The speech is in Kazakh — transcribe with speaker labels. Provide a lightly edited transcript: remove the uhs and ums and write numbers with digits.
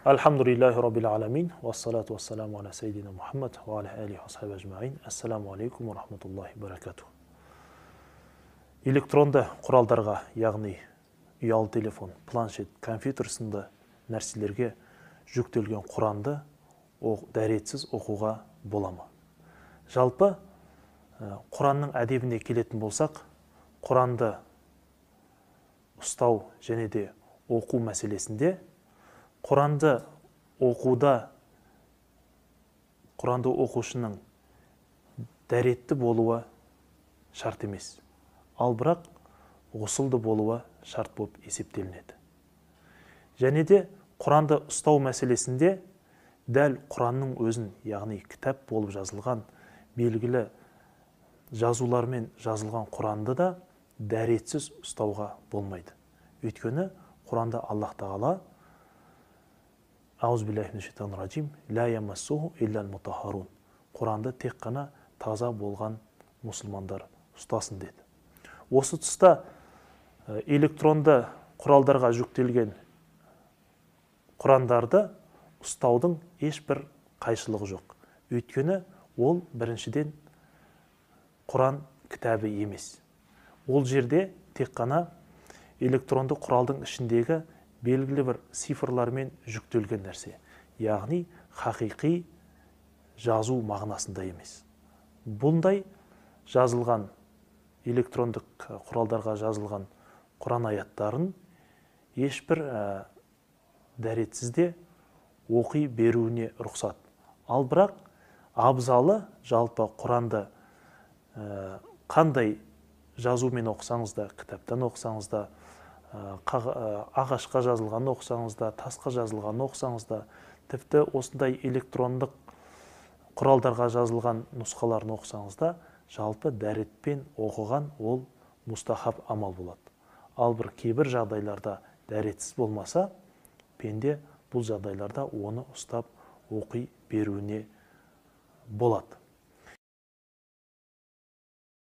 Speaker 1: Альхамдулиллахи раббил аламин, вассалату вассаламу аля сайдина Мухаммад ва аля алихи ва асхаби ажмаин. Ассаламу алейкум ва рахматуллахи баракатух. Электронды құралдарға, яғни ұялы телефон, планшет, компьютер сынды нәрселерге жүктелген Құранды дәретсіз оқуға бола ма? Жалпы, Құранның әдебіне келетін болсақ, Құранды ұстау және де оқу мәселесінде Құранды оқуда, Құранды оқушының дәретті болуы шарт емес. Ал бірақ ғұсылды болуы шарт болып есептелінеді. Және де Құранды ұстау мәселесінде дәл Құранның өзін, яғни кітап болып жазылған, белгілі жазулармен жазылған Құранды да дәретсіз ұстауға болмайды. Өйткені Құранда Аллах Тағала Аузу биллахи минаш шайтанир раджим, ла ямассуху иллал мутаххарун. Құранды тек қана таза болған мұсылмандар ұстасын деді. Осы тұста электронды құралдарға жүктелген Құрандарды ұстаудың ешбір қайшылығы жоқ. Өйткені ол біріншіден Құран кітабы емес. Ол жерде тек қана электронды құралдың ішіндегі белгілі бір цифрлармен жүктелген нәрсе. Яғни хақиқи жазу мағынасында емес. Бұндай жазылған электрондық құралдарға жазылған Құран аяттарын ешбір дәретсіз де оқи беруіне рұқсат. Ал бірақ абзалы жалпы Құранды қандай жазумен оқысаңыз да, кітаптан оқысаңыз да, ағашқа жазылғанын оқысаңыз да, тасқа жазылғанын оқысаңыз да, тіпті осындай электрондық құралдарға жазылған нұсқаларын оқысаңыз да, жалпы дәретпен оқыған ол мустахаб амал болады. Ал бір кейбір жағдайларда дәретсіз болмаса, пенде бұл жағдайларда оны ұстап оқи беруіне болады.